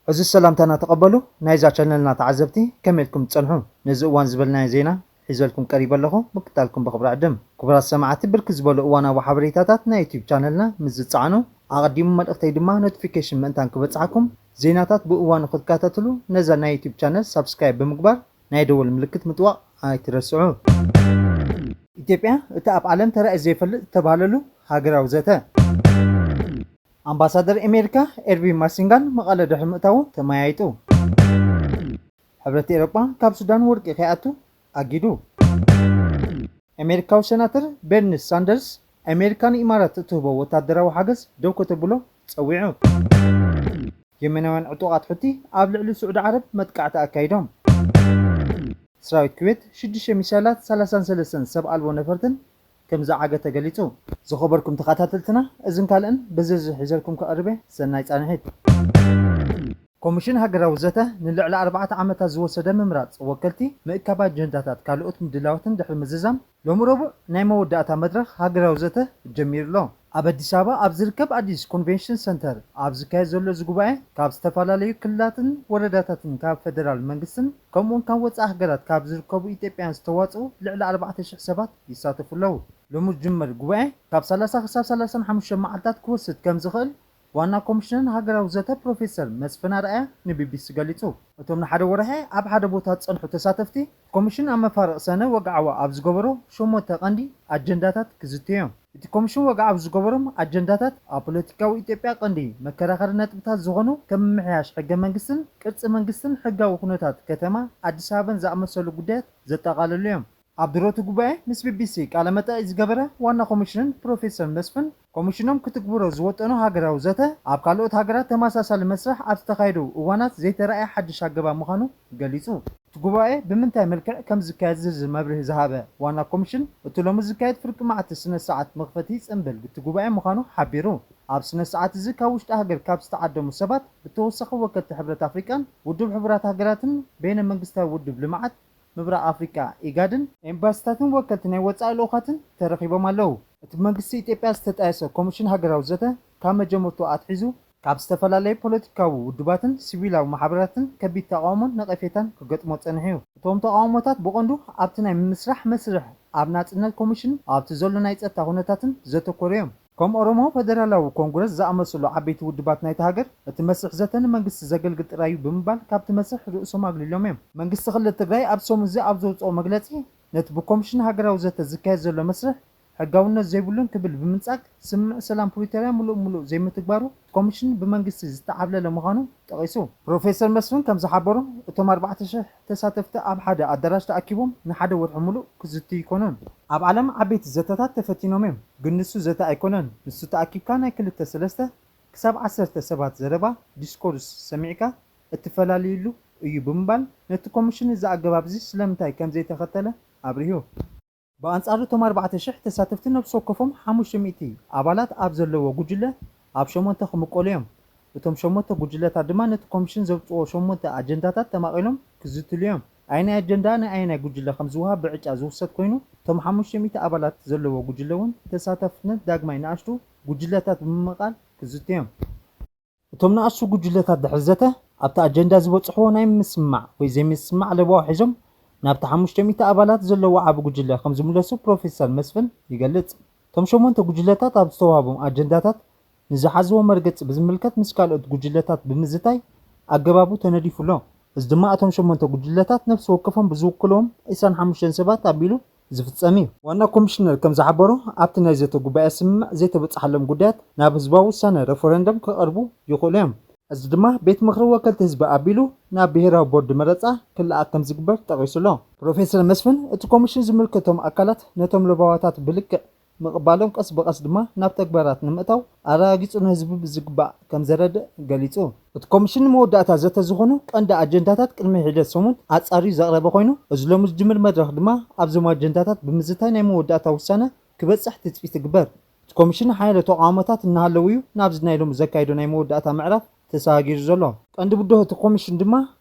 እዚ ሰላምታና ተቐበሉ ናይዛ ቻነልና ተዓዘብቲ፣ ከመይ ኢልኩም ትጸንሑ? ነዚ እዋን ዝበልናዮ ዜና ሒዘልኩም ቀሪበ ኣለኹ፣ ምክታልኩም ብኽብሪ ዕድም። ክቡራት ሰማዕቲ፣ ብርክት ዝበሉ እዋናዊ ሓበሬታታት ናይ ዩቲዩብ ቻነልና ምስ ዝጸዓኑ፣ ኣቐዲሙ መልእኽተይ ድማ ኖቲፊኬሽን ምእንታን ክበጽሓኩም፣ ዜናታት ብእዋኑ ክትከታተሉ ነዛ ናይ ዩቲዩብ ቻነል ሳብስክራይብ ብምግባር ናይ ደወል ምልክት ምጥዋቕ ኣይትረስዑ። ኢትዮጵያ እቲ ኣብ ዓለም ተራእዩ ዘይፈልጥ ዝተባህለሉ ሃገራዊ ዘተ። ኣምባሳደር ኣሜሪካ ኤርቪን ማሲንጋን መቐለ ድሕሪ ምእታዉ ተመያይጡ። ሕብረት ኤውሮጳ ካብ ሱዳን ወርቂ ከይኣቱ ኣጊዱ። ኣሜሪካዊ ሴናተር ቤርኒ ሳንደርስ ኣሜሪካ ንኢማራት እትህቦ ወታደራዊ ሓገዝ ደው ከተብሎ ጸዊዑ። የመናውያን ዕጡቓት ሑቲ ኣብ ልዕሊ ስዑዲ ዓረብ መጥቃዕቲ ኣካይዶም። ሰራዊት ኩዌት ሽዱሽተ ሚሳይላት ሰላሳን ሰለስተን ሰብ ኣልቦ ነፈርትን ከም ዝዓገተ ገሊጹ። ዝኸበርኩም ተኸታተልትና፣ እዝን ካልእን ብዝርዝር ሒዘልኩም ክቐርብ እየ። ሰናይ ጻንሒት። ኮሚሽን ሃገራዊ ዘተ ንልዕሊ ኣርባዕተ ዓመታት ዝወሰደ ምምራጽ ወከልቲ፣ ምእካብ ኣጀንዳታት፣ ካልኦት ምድላዋትን ድሕሪ ምዝዛም፣ ሎሚ ረቡዕ ናይ መወዳእታ መድረኽ ሃገራዊ ዘተ ጀሚሩ ኣሎ። ኣብ ኣዲስ ኣበባ ኣብ ዝርከብ ኣዲስ ኮንቬንሽን ሰንተር ኣብ ዝካየድ ዘሎ እዚ ጉባኤ፣ ካብ ዝተፈላለዩ ክልላትን ወረዳታትን፣ ካብ ፈደራል መንግስትን ከምኡውን ካብ ወጻኢ ሃገራት ካብ ዝርከቡ ኢትዮጵያውያን ዝተዋጽኡ ልዕሊ ኣርባዕተ ሽሕ ሰባት ይሳተፉ ኣለዉ። ሎሚ ዝጅመር ጉባኤ ካብ ሰላሳ ክሳብ ሰላሳን ሓሙሽተን መዓልታት ክወስድ ከም ዝኽእል ዋና ኮሚሽነር ሃገራዊ ዘተ ፕሮፌሰር መስፍን ኣርኣያ ንቢቢሲ ገሊጹ። እቶም ንሓደ ወርሒ ኣብ ሓደ ቦታ ዝጸንሑ ተሳተፍቲ፣ ኮሚሽን ኣብ መፋርቕ ሰነ ወግዓዊ ኣብ ዝገበሮ ሸሞንተ ቀንዲ ኣጀንዳታት ክዝትዩ እዮም። እቲ ኮሚሽን ወግዓዊ ዝገበሮም ኣጀንዳታት ኣብ ፖለቲካዊ ኢትዮጵያ ቀንዲ መከራኸሪ ነጥብታት ዝኾኑ ከም ምምሕያሽ ሕገ መንግስትን ቅርጺ መንግስትን ሕጋዊ ኩነታት ከተማ ኣዲስ ኣበባን ዝኣመሰሉ ጉዳያት ዘጠቓለሉ እዮም። ኣብ ድሮቱ ጉባኤ ምስ ቢቢሲ ቃለ መጠይቕ ዝገበረ ዋና ኮሚሽነር ፕሮፌሰር መስፍን፣ ኮሚሽኖም ክትግብሮ ዝወጠኖ ሃገራዊ ዘተ ኣብ ካልኦት ሃገራት ተመሳሳሊ መስርሕ ኣብ ዝተኻየዱ እዋናት ዘይተራእየ ሓድሽ ኣገባብ ምዃኑ ገሊጹ። እቲ ጉባኤ ብምንታይ መልክዕ ከም ዝካየድ ዝርዝር መብርሂ ዝሃበ ዋና ኮሚሽን፣ እቲ ሎሚ ዝካየድ ፍርቂ መዓልቲ ስነ ስርዓት መኽፈቲ ጽንብል እቲ ጉባኤ ምዃኑ ሓቢሩ። ኣብ ስነ ስርዓት እዚ ካብ ውሽጢ ሃገር ካብ ዝተዓደሙ ሰባት ብተወሳኺ ወከልቲ ሕብረት ኣፍሪቃን ውድብ ሕቡራት ሃገራትን በይነ መንግስታዊ ውድብ ልምዓት ምብራቕ ኣፍሪቃ ኢጋድን ኤምባሲታትን ወከልቲ ናይ ወጻኢ ልኡኻትን ተረኺቦም ኣለዉ። እቲ ብመንግስቲ ኢትዮጵያ ዝተጣየሰ ኮሚሽን ሃገራዊ ዘተ ካብ መጀመርቱ ኣትሒዙ ካብ ዝተፈላለዩ ፖለቲካዊ ውድባትን ሲቪላዊ ማሕበራትን ከቢድ ተቓውሞን ነቐፌታን ክገጥሞ ጸኒሑ እዩ። እቶም ተቓውሞታት ብቐንዱ ኣብቲ ናይ ምምስራሕ መስርሕ ኣብ ናጽነት ኮሚሽን ኣብቲ ዘሎ ናይ ጸጥታ ኩነታትን ዘተኮሩ እዮም። ከም ኦሮሞ ፈደራላዊ ኮንግረስ ዝኣመሰሉ ዓበይቲ ውድባት ናይቲ ሃገር፣ እቲ መስርሕ ዘተ ንመንግስቲ ዘገልግል ጥራይ እዩ ብምባል ካብቲ መስርሕ ርእሶም ኣግሊሎም እዮም። መንግስቲ ክልል ትግራይ ኣብ ሰሙን እዚ ኣብ ዘውፅኦ መግለፂ፣ ነቲ ብኮሚሽን ሃገራዊ ዘተ ዝካየድ ዘሎ መስርሕ ሕጋውነት ዘይብሉን ክብል ብምንጻግ፣ ስምምዕ ሰላም ፕሪቶርያ ምሉእ ብምሉእ ዘይምትግባሩ ኮሚሽን ብመንግስቲ ዝተዓብለለ ምዃኑ ጠቒሱ። ፕሮፌሰር መስፍን ከም ዝሓበሮ፣ እቶም ኣርባዕተ ሽሕ ተሳተፍቲ ኣብ ሓደ ኣዳራሽ ተኣኪቦም ንሓደ ወርሒ ምሉእ ክዝትዩ ኣይኮኑን። ኣብ ዓለም ዓበይቲ ዘተታት ተፈቲኖም እዮም፣ ግን ንሱ ዘተ ኣይኮነን። ንሱ ተኣኪብካ ናይ ክልተ ሰለስተ ክሳብ ዓሰርተ ሰባት ዘረባ፣ ዲስኮርስ፣ ሰሚዕካ እትፈላልየሉ እዩ ብምባል፣ ነቲ ኮሚሽን እዚ ኣገባብ እዚ ስለምንታይ ከም ዘይተኸተለ ኣብሪሁ። ብኣንጻሩ፣ እቶም ኣርባዕተ ሽሕ ተሳተፍቲ ነፍሲ ወከፎም ሓሙሽተ ሚእቲ ኣባላት ኣብ ዘለዎ ጉጅለ ኣብ ሸሞንተ ክምቀሉ እዮም። እቶም ሸሞንተ ጉጅለታት ድማ ነቲ ኮሚሽን ዘውጽኦ ሸሞንተ ኣጀንዳታት ተማቒሎም ክዝትሉ እዮም። ኣየናይ ኣጀንዳ ንኣየናይ ጉጅለ ከም ዝወሃብ ብዕጫ ዝውሰድ ኮይኑ፣ እቶም ሓሙሽተ ሚእቲ ኣባላት ዘለዎ ጉጅለ እውን ተሳታፍነት ዳግማይ ንኣሽቱ ጉጅለታት ብምምቓል ክዝትዩ እዮም። እቶም ንኣሽቱ ጉጅለታት ድሕሪ ዘተ፣ ኣብቲ ኣጀንዳ ዝበጽሕዎ ናይ ምስማዕ ወይ ዘይምስማዕ ለበዋ ሒዞም ናብቲ ሓሙሽተ ሚእቲ ኣባላት ዘለዎ ዓቢ ጉጅለ ከም ዝምለሱ ፕሮፌሰር መስፍን ይገልጽ። እቶም ሸሞንተ ጉጅለታት ኣብ ዝተዋህቦም ኣጀንዳታት ንዝሓዝዎ መርገጺ ብዝምልከት ምስ ካልኦት ጉጅለታት ብምዝታይ ኣገባቡ ተነዲፉ ኣሎ። እዚ ድማ እቶም ሸሞንተ ጉጅለታት ነፍሲ ወከፎም ብዝውክልዎም ዕስራን ሓሙሽተን ሰባት ኣቢሉ ዝፍጸም እዩ። ዋና ኮሚሽነር ከም ዝሓበሮ፣ ኣብቲ ናይ ዘተ ጉባኤ ስምምዕ ዘይተበጽሓሎም ጉዳያት ናብ ህዝባዊ ውሳነ፣ ረፈረንደም፣ ክቐርቡ ይኽእሉ እዮም። እዚ ድማ ቤት ምኽሪ ወከልቲ ህዝቢ ኣቢሉ ናብ ብሄራዊ ቦርድ መረጻ ክለኣኽ ከም ዝግበር ጠቒሱ ኣሎ። ፕሮፌሰር መስፍን፣ እቲ ኮሚሽን ዝምልከቶም ኣካላት ነቶም ለበዋታት ብልክዕ ምቕባሎም ቀስ ብቐስ ድማ ናብ ተግባራት ንምእታው ኣረጋጊጹ ንህዝቢ ብዝግባእ ከም ዘረድእ ገሊጹ። እቲ ኮሚሽን ንመወዳእታ ዘተ ዝኾኑ ቀንዲ ኣጀንዳታት ቅድሚ ሒደት ሰሙን ኣጻርዩ ዘቕረበ ኮይኑ፣ እዚ ሎሚ ዝጅምር መድረኽ ድማ ኣብዞም ኣጀንዳታት ብምዝታይ ናይ መወዳእታ ውሳነ ክበጽሕ ትጽቢት ይግበር። እቲ ኮሚሽን ሓያሎ ተቓውሞታት እናሃለዉ እዩ ናብዚ ናይ ሎሚ ዘካይዶ ናይ መወዳእታ ምዕራፍ ተሰጋጊሩ ዘሎ። ቀንዲ ብድሆ እቲ ኮሚሽን ድማ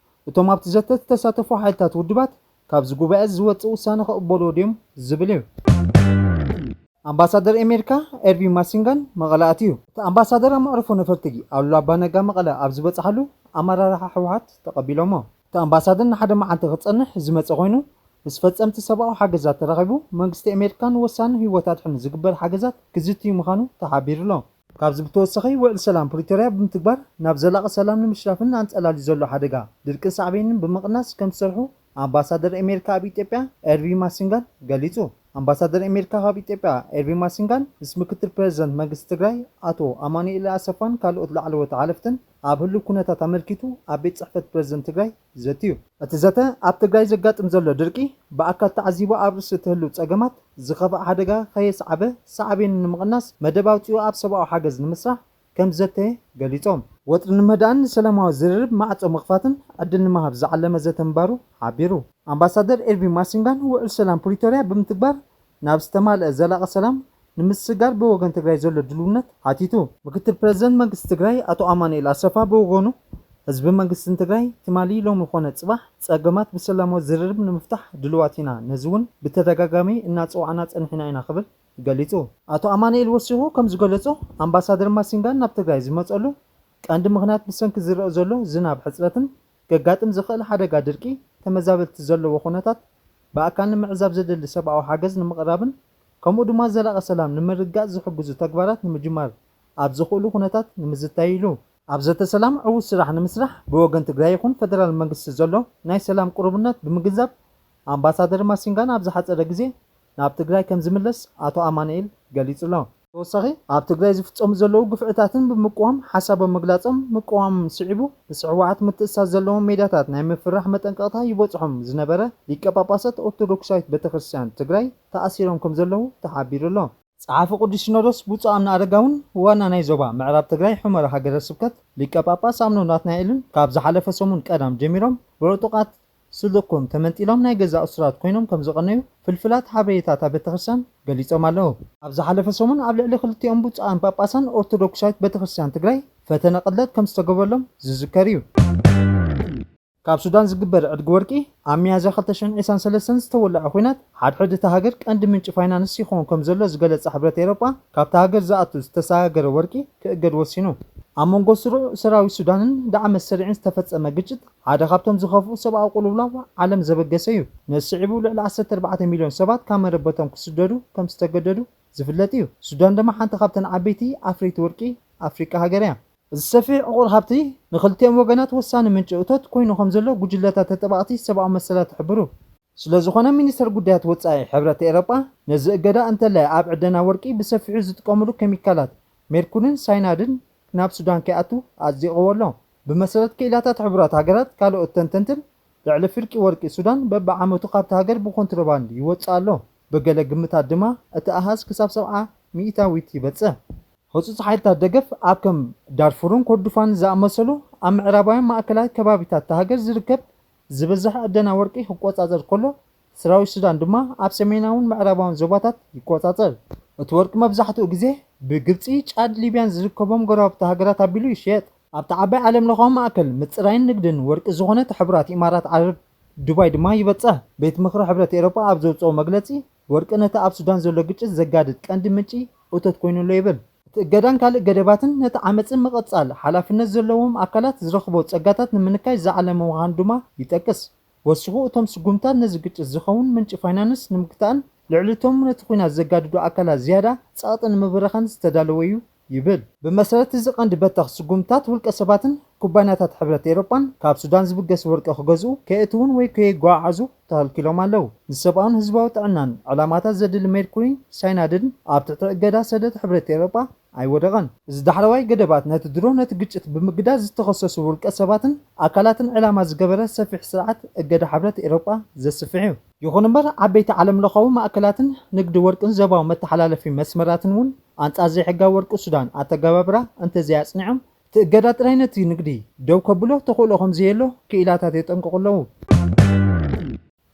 እቶም ኣብቲ ዘተ ዝተሳተፉ ሓይልታት ውድባት ካብዚ ጉባኤ ዝወጽእ ውሳነ ክቕበልዎ ድዮም ዝብል እዩ። ኣምባሳደር ኣሜሪካ ኤርቪን ማሲንጋን መቐለ ኣትዩ። እቲ ኣምባሳደር ኣብ መዕርፎ ነፈርቲ ኣሉላ ኣባነጋ መቐለ ኣብ ዝበጽሓሉ ኣመራርሓ ህወሓት ተቐቢሎሞ። እቲ ኣምባሳደር ንሓደ መዓልቲ ክጸንሕ ዝመጸ ኮይኑ፣ ምስ ፈጸምቲ ሰብኣዊ ሓገዛት ተራኺቡ መንግስቲ ኣሜሪካ ንወሳኒ ህይወት ኣድሕን ዝግበር ሓገዛት ክዝትዩ ምዃኑ ተሓቢሩሎ። ካብዚ ብተወሳኺ ውዕል ሰላም ፕሪቶርያ ብምትግባር ናብ ዘላቒ ሰላም ንምሽራፍን ኣንጸላልዩ ዘሎ ሓደጋ ድርቅን ሳዕቤንን ብምቕናስ ከም ዝሰርሑ ኣምባሳደር ኣሜሪካ ኣብ ኢትዮጵያ ኤርቪን ማሲንጋን ገሊጹ። ኣምባሳደር ኣሜሪካ ካብ ኢትዮጵያ ኤርቪን ማሲንጋን ምስ ምክትል ፕሬዚደንት መንግስቲ ትግራይ ኣቶ ኣማኑኤል ኣሰፋን ካልኦት ላዕለዎት ሓለፍትን ኣብ ህሉው ኩነታት ኣመልኪቱ ኣብ ቤት ጽሕፈት ፕሬዚደንት ትግራይ ዘትዩ። እቲ ዘተ ኣብ ትግራይ ዘጋጥም ዘሎ ድርቂ ብኣካል ተዓዚቡ ኣብ ርእሲ እቲ ህሉው ጸገማት ዝኸፍኣ ሓደጋ ከየስዓበ ሳዕቤኑ ንምቕናስ መደብ ኣውጺኡ ኣብ ሰብኣዊ ሓገዝ ንምስራሕ ከም ዘተየ ገሊጾም። ወጥሪ ንምህዳእን ንሰላማዊ ዝርርብ ማዕጾ ምኽፋትን ዕድል ንምሃብ ዝዓለመ ዘተ ምንባሩ ሓቢሩ። ኣምባሳደር ኤርቪን ማሲንጋን ውዕል ሰላም ፕሪቶርያ ብምትግባር ናብ ዝተማልአ ዘላቒ ሰላም ንምስግጋር ብወገን ትግራይ ዘሎ ድልውነት ሓቲቱ። ምክትል ፕሬዚደንት መንግስቲ ትግራይ ኣቶ ኣማኑኤል ኣሰፋ ብወገኑ ህዝቢ መንግስትን ትግራይ ትማሊ ሎሚ ኮነ ጽባሕ ጸገማት ብሰላማዊ ዝርርብ ንምፍታሕ ድልዋት ኢና፣ ነዚ እውን ብተደጋጋሚ እናጸዋዕና ጸኒሕና ኢና ክብል ገሊጹ። ኣቶ ኣማኑኤል ወሲኹ ከም ዝገለጾ ኣምባሳደር ማሲንጋን ናብ ትግራይ ዝመጸሉ ቀንዲ ምኽንያት ብሰንኪ ዝረኣ ዘሎ ዝናብ ሕጽረትን ከጋጥም ዝኽእል ሓደጋ ድርቂ ተመዛበልቲ ዘለዎ ኩነታት ብኣካል ንምዕዛብ ዘደሊ ሰብኣዊ ሓገዝ ንምቕራብን ከምኡ ድማ ዘላቒ ሰላም ንምርግጋጽ ዝሕግዙ ተግባራት ንምጅማር ኣብ ዝኽእሉ ኩነታት ንምዝታይ ኢሉ። ኣብ ዘተ ሰላም ዕዉት ስራሕ ንምስራሕ ብወገን ትግራይ ይኹን ፈደራል መንግስቲ ዘሎ ናይ ሰላም ቅሩብነት ብምግንዛብ ኣምባሳደር ማሲንጋን ኣብ ዝሓጸረ ግዜ ናብ ትግራይ ከም ዝምለስ ኣቶ ኣማኑኤል ገሊጹ ኣሎ። ተወሳኺ ኣብ ትግራይ ዝፍጸሙ ዘለዉ ግፍዕታትን ብምቅዋም ሓሳቦም ምግላጾም ምቅዋሞም ስዒቡ ምስ ህወሓት ምትእስሳር ዘለዎም ሜድያታት ናይ ምፍርራሕ መጠንቀቕታ ይበጽሖም ዝነበረ ሊቀ ጳጳሳት ኦርቶዶክሳዊት ቤተክርስትያን ትግራይ ተኣሲሮም ከም ዘለዉ ተሓቢሩ ኣሎ። ጸሓፊ ቅዱስ ሲኖዶስ ብፁዕ ኣቡነ ኣረጋውን ዋና ናይ ዞባ ምዕራብ ትግራይ ሑመራ ሃገረ ስብከት ሊቀ ጳጳስ ኣቡነ ናትናኤልን ካብ ዝሓለፈ ሰሙን ቀዳም ጀሚሮም ብዕጡቓት ስልኮም ተመንጢሎም ናይ ገዛ እሱራት ኮይኖም ከም ዝቐነዩ ፍልፍላት ሓበሬታ እታ ቤተክርስትያን ገሊጾም ኣለዉ። ኣብ ዝሓለፈ ሰሙን ኣብ ልዕሊ ክልቲኦም ብፁዓን ጳጳሳን ኦርቶዶክሳዊት ቤተክርስትያን ትግራይ ፈተነ ቅትለት ከም ዝተገበረሎም ዝዝከር እዩ። ካብ ሱዳን ዝግበር ዕድጊ ወርቂ ኣብ ሚያዝያ ክልተ ሽሕን ዕስራን ሰለስተን ዝተወለዐ ኲናት ሓድሕድ እታ ሃገር ቀንዲ ምንጪ ፋይናንስ ይኸውን ከም ዘሎ ዝገለጸ ሕብረት ኤውሮጳ፣ ካብታ ሃገር ዝኣቱ ዝተሰጋገረ ወርቂ ክእገድ ወሲኑ። ኣብ መንጎ ስሩዕ ሰራዊት ሱዳንን ዳዕመ ሰሪዕን ዝተፈጸመ ግጭት ሓደ ካብቶም ዝኸፍኡ ሰብኣዊ ቅልውላው ዓለም ዘበገሰ እዩ። ነዚ ስዒቡ ልዕሊ ዓሰርተ ኣርባዕተ ሚልዮን ሰባት ካብ መረበቶም ክስደዱ ከም ዝተገደዱ ዝፍለጥ እዩ። ሱዳን ድማ ሓንቲ ካብተን ዓበይቲ ኣፍረይቲ ወርቂ ኣፍሪቃ ሃገር እያ። እዚ ሰፊሕ ዕቑር ሃብቲ ንክልቲኦም ወገናት ወሳኒ ምንጪ እቶት ኮይኑ ከም ዘሎ ጉጅለታት ተጠባቕቲ ሰብኣዊ መሰላት ይሕብሩ። ስለ ዝኾነ ሚኒስተር ጉዳያት ወጻኢ ሕብረት ኤውሮጳ ነዚ እገዳ እንተላይ ኣብ ዕደና ወርቂ ብሰፊሑ ዝጥቀምሉ ኬሚካላት ሜርኩሪን ሳይናድን ናብ ሱዳን ከይኣቱ ኣጽዲቕዎ ኣሎ። ብመሰረት ክኢላታት ሕቡራት ሃገራት ካልኦት ተንተንትን ልዕሊ ፍርቂ ወርቂ ሱዳን በብዓመቱ ካብቲ ሃገር ብኮንትሮባንድ ይወጽእ ኣሎ። ብገለ ግምታት ድማ እቲ ኣሃዝ ክሳብ ሰብዓ ሚእታዊት ይበጽሕ። ህጹጽ ሓይልታት ደገፍ ኣብ ከም ዳርፉርን ኮርዱፋን ዝኣመሰሉ ኣብ ምዕራባውያን ማእከላይ ከባቢታት እታ ሃገር ዝርከብ ዝበዝሕ ዕደና ወርቂ ክቆጻጸር ከሎ፣ ሰራዊት ሱዳን ድማ ኣብ ሰሜናውን ምዕራባውን ዞባታት ይቆጻጸር። እቲ ወርቂ መብዛሕትኡ ግዜ ብግብጺ፣ ጫድ፣ ሊብያን ዝርከቦም ጎረባብቲ ሃገራት ኣቢሉ ይሽየጥ። ኣብቲ ዓባይ ዓለምለኻዊ ማእከል ምጽራይን ንግድን ወርቂ ዝኾነት ሕቡራት ኢማራት ዓረብ ዱባይ ድማ ይበጽሕ። ቤት ምኽሪ ሕብረት ኤውሮጳ ኣብ ዘውጽኦ መግለጺ፣ ወርቂ ነቲ ኣብ ሱዳን ዘሎ ግጭት ዘጋድድ ቀንዲ ምንጪ እቶት ኮይኑ ኣሎ ይብል። እቲ እገዳን ካልእ ገደባትን ነቲ ዓመጽ ንምቕጻል ሓላፍነት ዘለዎም ኣካላት ዝረኽቦ ጸጋታት ንምንካይ ዝዓለመ ምዃኑ ድማ ይጠቅስ። ወሲኹ፣ እቶም ስጉምታት ነዚ ግጭት ዝኸውን ምንጪ ፋይናንስ ንምግታእን ልዕሊ እቶም ነቲ ኲናት ዘጋድዱ ኣካላት ዝያዳ ጸቕጢ ንምብራኽን ዝተዳለወ እዩ ይብል። ብመሰረት እዚ ቀንዲ በተኽ ስጉምታት ውልቀ ሰባትን ኩባንያታት ሕብረት ኤውሮጳን ካብ ሱዳን ዝብገስ ወርቂ ክገዝኡ፣ ከየእትዉን ወይ ከየጓዓዕዙ ተኸልኪሎም ኣለዉ። ንሰብኣውን ህዝባዊ ጥዕናን ዕላማታት ዘድሊ ሜርኩሪን ሳይናድን ኣብ ትሕቲ እገዳ ሰደድ ሕብረት ኤውሮጳ ኣይወደቐን። እዚ ዳሕረዋይ ገደባት ነቲ ድሮ ነቲ ግጭት ብምግዳድ ዝተኸሰሱ ውልቀ ሰባትን ኣካላትን ዕላማ ዝገበረ ሰፊሕ ስርዓት እገዳ ሕብረት ኤውሮጳ ዘስፍሕ እዩ። ይኹን እምበር፣ ዓበይቲ ዓለምለኻዊ ማእከላትን ንግዲ ወርቅን ዞባዊ መተሓላለፊ መስመራትን እውን ኣንጻር ዘይሕጋዊ ወርቂ ሱዳን ኣተገባብራ እንተዘይኣጽኒዖም፣ እቲ እገዳ ጥራይ ነቲ ንግዲ ደው ከብሎ ተኽእሎ ከም ዘየሎ ክኢላታት የጠንቅቑ ኣለዉ።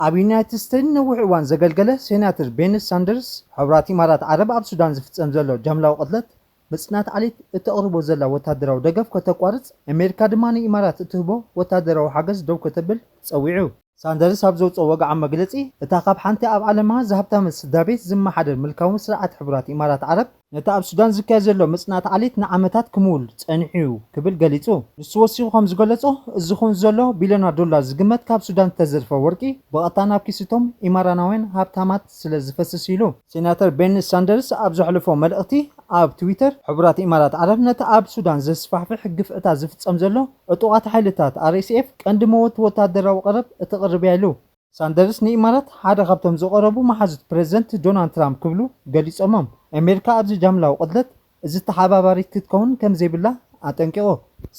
ኣብ ዩናይትድ ስቴትስ ነዊሕ እዋን ዘገልገለ ሴናተር ቤኒ ሳንደርስ፣ ሕቡራት ኢማራት ዓረብ ኣብ ሱዳን ዝፍጸም ዘሎ ጃምላዊ ቅትለት ምጽናት ዓሌት እተቕርቦ ዘላ ወታደራዊ ደገፍ ከተቋርጽ፣ ኣሜሪካ ድማ ንኢማራት እትህቦ ወታደራዊ ሓገዝ ደው ከተብል ጸዊዑ። ሳንደርስ ኣብ ዘውፅኦ ወግዓዊ መግለፂ፣ እታ ካብ ሓንቲ ኣብ ዓለማ ዝሃብታመት ስድራ ቤት ዝመሓደር ምልካዊ ስርዓት ሕቡራት ኢማራት ዓረብ፣ ነቲ ኣብ ሱዳን ዝካየድ ዘሎ ምጽናት ዓሌት ንዓመታት ክምውል ጸኒሑ እዩ ክብል ገሊጹ። ንሱ ወሲኹ ከም ዝገለጾ፣ እዚ ኹን ዘሎ ቢልዮናት ዶላር ዝግመት ካብ ሱዳን ዝተዘርፈ ወርቂ ብቐጥታ ናብ ኪስ እቶም ኢማራናውያን ሃብታማት ስለ ዝፈስስ ኢሉ። ሴናተር ቤርኒ ሳንደርስ ኣብ ዘሕለፎ መልእኽቲ ኣብ ትዊተር፣ ሕቡራት ኢማራት ዓረብ ነቲ ኣብ ሱዳን ዘስፋሕፍሕ ግፍዕታት ዝፍጸም ዘሎ ዕጡቓት ሓይልታት ኣር ኤስ ኤፍ ቀንዲ መወቲ ወታደራዊ ቀረብ እተቕርብ እያ ኢሉ። ሳንደርስ ንኢማራት ሓደ ካብቶም ዝቐረቡ መሓዙት ፕረዚደንት ዶናልድ ትራምፕ ክብሉ ገሊጾሞም። ኣሜሪካ ኣብዚ ጃምላዊ ቅትለት እዚ ተሓባባሪት ክትከውን ከም ዘይብላ ኣጠንቂቑ።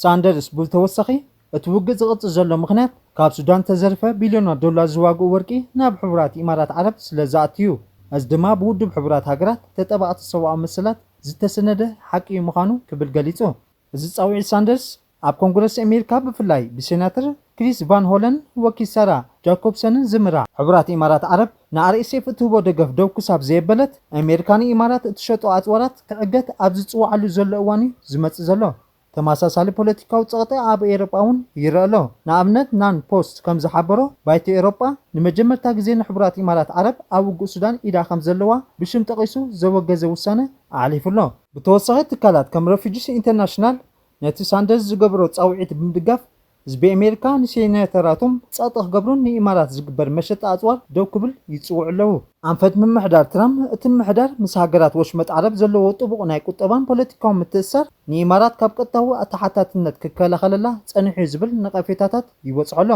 ሳንደርስ ብተወሳኺ፣ እቲ ውግእ ዝቕጽል ዘሎ ምኽንያት ካብ ሱዳን ተዘርፈ ቢልዮናት ዶላር ዝዋግኡ ወርቂ ናብ ሕቡራት ኢማራት ዓረብ ስለ ዝኣቱ እዩ። እዚ ድማ ብውድብ ሕቡራት ሃገራት ተጠባቕቲ ሰብኣዊ መሰላት ዝተሰነደ ሓቂ እዩ ምዃኑ ክብል ገሊጹ። እዚ ጻውዒት ሳንደርስ ኣብ ኮንግረስ ኣሜሪካ ብፍላይ ብሴናተር ክሪስ ቫን ሆለን ወኪል ሳራ ጃኮብሰንን ዝምራሕ ሕቡራት ኢማራት ዓረብ ንኣር ኤስ ኤፍ እትህቦ ደገፍ ደው ክሳብ ዘየበለት ኣሜሪካ ንኢማራት እትሸጦ ኣጽዋራት ክዕገት ኣብ ዝጽውዓሉ ዘሎ እዋን እዩ ዝመጽእ ዘሎ። ተመሳሳሊ ፖለቲካዊ ጸቕጢ ኣብ ኤውሮጳ እውን ይረአ ኣሎ። ንኣብነት ናን ፖስት ከም ዝሓበሮ ባይቶ ኤውሮጳ ንመጀመርታ ግዜ ንሕቡራት ኢማራት ዓረብ ኣብ ውግእ ሱዳን ኢዳ ከም ዘለዋ ብሽም ጠቒሱ ዘወገዘ ውሳነ ኣሕሊፉ ኣሎ። ብተወሳኺ ትካላት ከም ረፊጂስ ኢንተርናሽናል ነቲ ሳንደርስ ዝገብሮ ጻውዒት ብምድጋፍ፣ ህዝቢ ኣሜሪካ ንሴኔተራቶም ጸቕጢ ክገብሩን ንኢማራት ዝግበር መሸጣ ኣጽዋር ደው ክብል ይጽውዑ ኣለዉ። ኣንፈት ምምሕዳር ትራምፕ፣ እቲ ምምሕዳር ምስ ሃገራት ወሽመጥ ዓረብ ዘለዎ ጥቡቕ ናይ ቁጠባን ፖለቲካዊ ምትእስሳር ንኢማራት ካብ ቀጥታዊ ተሓታትነት ክከላኸለላ ጸኒሑ እዩ ዝብል ነቐፌታታት ይበጽሖ ኣሎ።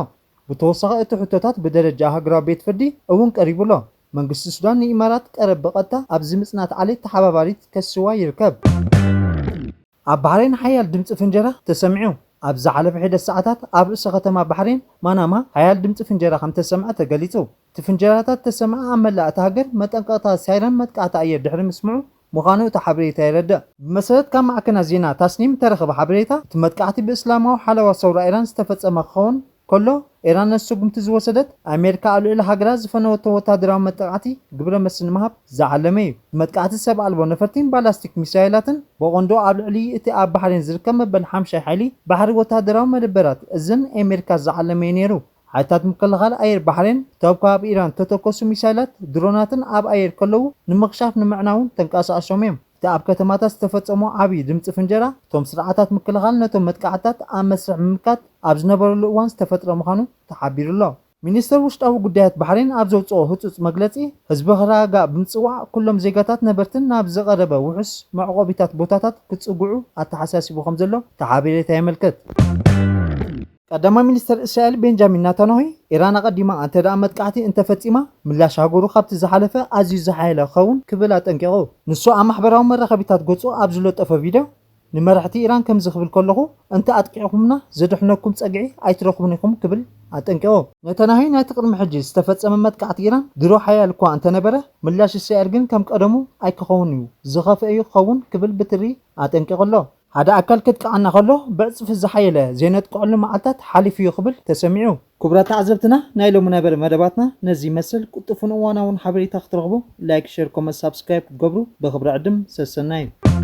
ብተወሳኺ እቲ ሕቶታት ብደረጃ ሃገራዊ ቤት ፍርዲ እውን ቀሪቡ ኣሎ። መንግስቲ ሱዳን ንኢማራት ቀረብ ብቐጥታ ኣብዚ ምጽናት ዓሌት ተሓባባሪት ከስዋ ይርከብ። ኣብ ባሕሬን ሓያል ድምጺ ፍንጀራ ተሰሚዑ። ኣብ ዝሓለፈ ሒደት ሰዓታት ኣብ ርእሰ ከተማ ባሕሬን ማናማ ሓያል ድምጺ ፍንጀራ ከም ተሰምዐ ተገሊጹ። እቲ ፍንጀራታት ተሰምዐ ኣብ መላእ እታ ሃገር መጠንቀቕታ ሳይረን መጥቃዕቲ ኣየር ድሕሪ ምስምዑ ምዃኑ እቲ ሓበሬታ የረድእ። ብመሰረት ካብ ማዕከናት ዜና ታስኒም እተረኸበ ሓበሬታ፣ እቲ መጥቃዕቲ ብእስላማዊ ሓለዋ ሰውራ ኢራን ዝተፈጸመ ክኸውን ከሎ፣ ኢራን ነቲ ስጉምቲ ዝወሰደት ኣሜሪካ ኣብ ልዕሊ ሃገራ ዝፈነወቶ ወታደራዊ መጥቃዕቲ ግብረ መልሲ ንምሃብ ዝዓለመ እዩ። መጥቃዕቲ ሰብ ኣልቦ ነፈርቲን ባላስቲክ ሚሳይላትን ብቐንዱ ኣብ ልዕሊ እቲ ኣብ ባሕሬን ዝርከብ መበል ሓምሻይ ሓይሊ ባሕሪ ወታደራዊ መደበራት እዝን ኣሜሪካ ዝዓለመ እዩ ነይሩ። ሓይልታት ምክልኻል ኣየር ባሕሬን፣ እቶም ካብ ኢራን እተተኮሱ ሚሳይላት፣ ድሮናትን ኣብ ኣየር ከለዉ ንምኽሻፍ ንምዕናውን ተንቀሳቒሶም እዮም። እቲ ኣብ ከተማታት ዝተፈጸሞ ዓብዪ ድምጺ ፍንጀራ፣ እቶም ስርዓታት ምክልኻል ነቶም መጥቃዕትታት ኣብ መስርሕ ምምካት ኣብ ዝነበረሉ እዋን ዝተፈጥረ ምዃኑ ተሓቢሩ ኣሎ። ሚኒስተር ውሽጣዊ ጉዳያት ባሕሬን ኣብ ዘውጽኦ ህጹጽ መግለጺ፣ ህዝቢ ክረጋጋእ ብምጽዋዕ፣ ኩሎም ዜጋታት ነበርትን ናብ ዝቐረበ ውሑስ መዕቆቢታት ቦታታት ክጽግዑ ኣተሓሳሲቡ ከም ዘሎ እቲ ሓበሬታ የመልክት። ቀዳማይ ሚኒስተር እስራኤል ቤንጃሚን ናታንያሁ፣ ኢራን ኣቐዲማ እንተ ደኣ መጥቃዕቲ እንተፈጺማ፣ ምላሽ ሃገሩ ካብቲ ዝሓለፈ ኣዝዩ ዝሓየለ ክኸውን ክብል ኣጠንቂቑ። ንሱ ኣብ ማሕበራዊ መራኸቢታት ገጹ ኣብ ዝለጠፎ ቪድዮ፣ ንመራሕቲ ኢራን ከምዚ ክብል ከለኹ፣ እንተ ኣጥቂዕኩምና፣ ዘድሕነኩም ጸግዒ ኣይትረኽቡን ኢኹም ክብል ኣጠንቂቑ። ናታንያሁ፣ ነቲ ቅድሚ ሕጂ ዝተፈጸመ መጥቃዕቲ ኢራን ድሮ ሓያል እኳ እንተነበረ፣ ምላሽ እስራኤል ግን ከም ቀደሙ ኣይክኸውን እዩ፣ ዝኸፍአ እዩ ክኸውን ክብል ብትሪ ኣጠንቂቑ ኣሎ። ሓደ ኣካል ከጥቅዓና ከሎ ብዕጽፊ ዝሓየለ ዘይነጥቅዐሉ መዓልታት ሓሊፉ እዩ ክብል ተሰሚዑ። ክቡራት ተዓዘብትና፣ ናይ ሎሚ ነበረ መደባትና ነዚ ይመስል። ቅልጡፍን እዋናውን ሓበሬታ ክትረኽቡ ላይክ፣ ሼር፣ ኮመንት፣ ሳብስክራይብ ክትገብሩ ብኽብሪ ዕድም ሰሰናዩ።